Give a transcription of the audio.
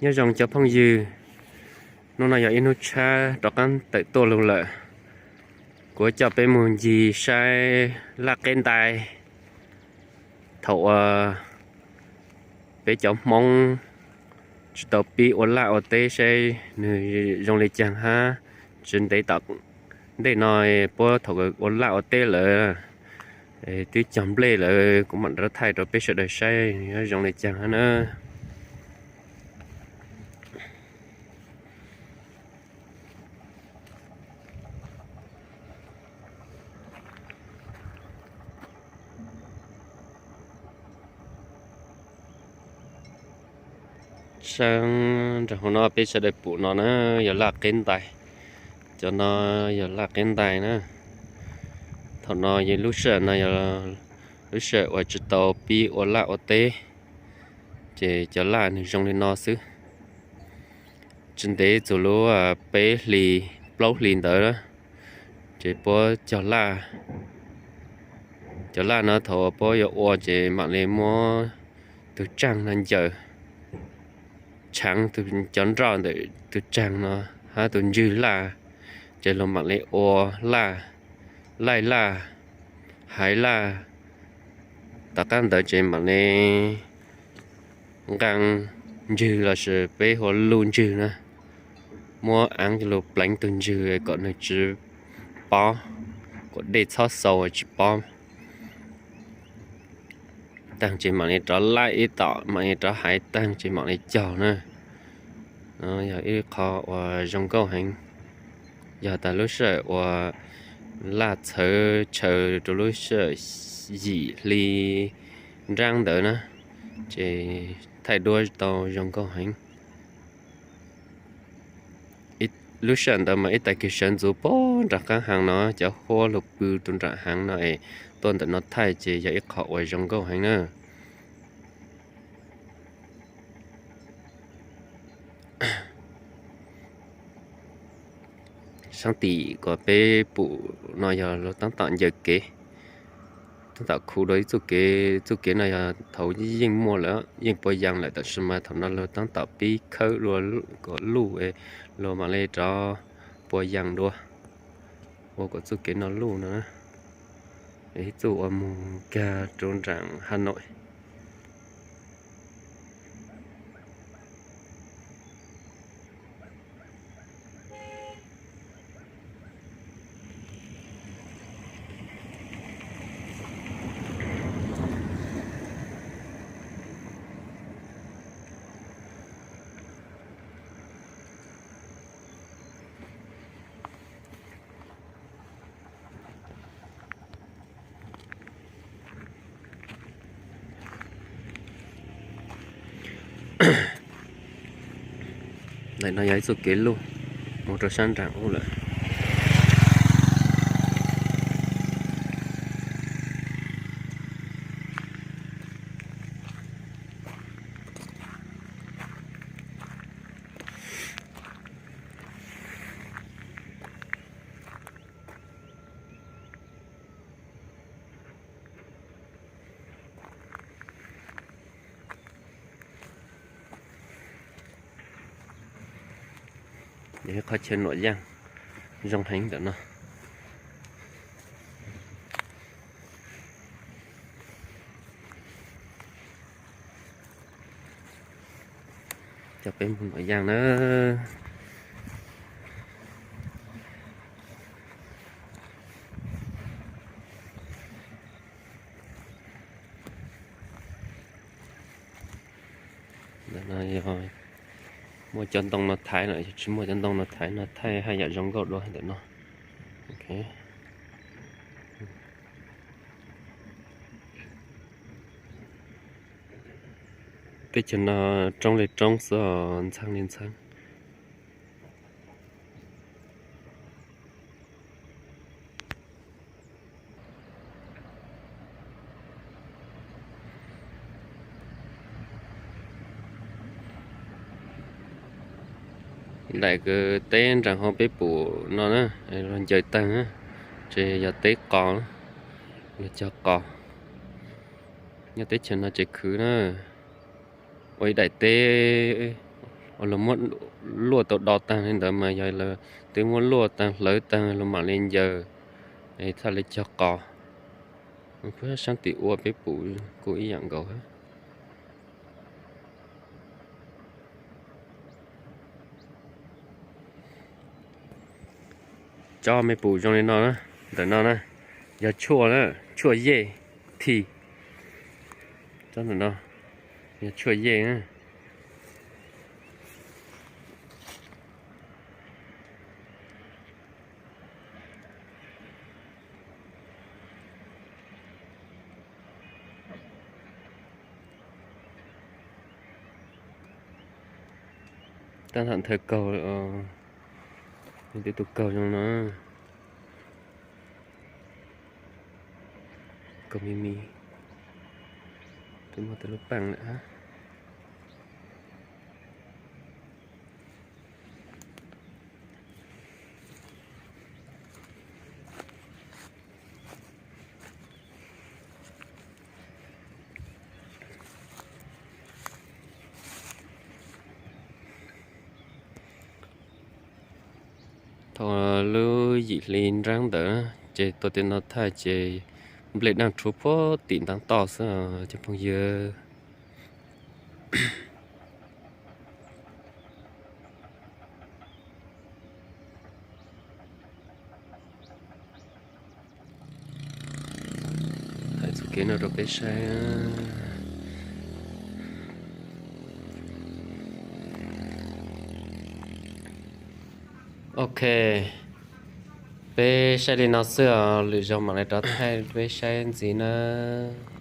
Nyob zoo cov phooj ywg, hnub no yog ib hnub tshab rov qab tawm tuaj lug lawm. Kuv coj peb mus ncig saib laj qeb ntais. Thaum uas peb cov Hmoob tsis tau pib ua laj ua teb saib nws zoo li caag hab. Tsis ntev tom ntej no puab thaum ua laj ua teb lawm, twb cog nplej lawm, kuv mam rov thaij rau peb sawv daws saib zoo li caag hab na. Saib nraag hauv no peb sawv daws pum no na, yog laj qeb ntais. Cov no yog laj qeb ntais na. Thaum no yog lub sij hawm no yog lub sij hawm uas tsis tau pib ua laj ua teb, ces cov laj nws zoo li no xwb. Tsis ntev txug lub peb hlis plaub hlis ntawd, ces puab cog laj. Cov laj no thaum puab yuav ua ces mam li muab tug tsaag no ncaws, tshaav cov nroj ntawm tug tsaag no hab tug ntswg laj, ces luag mam li ua laj, laij laj, haiv laj. Tom qab ntawd ces mam li nqaa ntswg lossis peb hu ua luj ntswg na, muab aav coj lug pleev tug ntswg kom nws tsis pob, kom dej txhob xau tsis pob. Taag ces mam li rov laij ib tom, mam li rov haiv taag ces mam li cog na. Yog ib qho uas zoo nkauj heev. Yog tas lub sij hawm uas laj txhawv tshaws rau lub sij hawm yim hli nraab ntawd na, ces thaij duab tau zoo nkauj heev. Lub sij hawm ntawd mas ib tag kis sawv ntxuv puag nram qaab haav no, cov huab luag pw rau nram haav no es tuaj ntawm no thaij ces yog ib qho uas zoo nkauj heev na. Saab tim kuas peb pum no yog luag taab tom ncaws kev, taab tom khu dua ib txuj kev. Txuj kev no yog thaud yeej muaj lawm, yeej puas yaas lawm, tab sis mas thaum no luag taab tom pib khawb dua kom luj, luag mam li rov puas yaas dua, ua kom txuj kev no luj no. Ib txuj uas moog kag rau nraam Hà Nội. Ntawm no yog ib txuj kev luj moog rau saab nraam ub lawm. Yog ib qhov chaw nuam yaaj zoo heev ntawm no. Coj peb moog nuam yaaj na. Ntawm no yog muaj cov ntoo no thaiv lawm, yog tsis muaj cov ntoo no thaiv no thaij haj yam zoo nkauj dua ntawm no. Teb chaws no roob li roob xwb os, ntxheeb li ntxheeb. Daim kws teb nraag hauv peb pum no na, luag ncaws taag, ces yog teb qos, luag cog qos. Nyob teb chaws no ces khwv na, ua ib daim teb Uas luag muab luaj tau do taag li ntawd mas yog lawv twb muab luaj taag hlawv taag luag mam li ncaws, txhaj li cog qos. Kuj saab tim ua peb pum kuj ib yaam nkaus. Tsob mej pum zoo li no, ntawm no na, yog tshuaj, tshuaj yej thi. Tsob ntawm no yog tshuaj yej na. Tab tom nthaw kaug, twb tus kaug zoo no, kaug me me, twb muaj tej lub paaj lawm. Thaum lub yim hli nraab ntawd ces tuaj tej no thaij ces nplej daaj rhuv puag tim ntaav toj xwb cov phooj ywg. Thaij txuj kev no rau peb saib. Ok, peb saib li no xwb os, lwm zaug mam li rov thaij peb saib ntxiv nawb.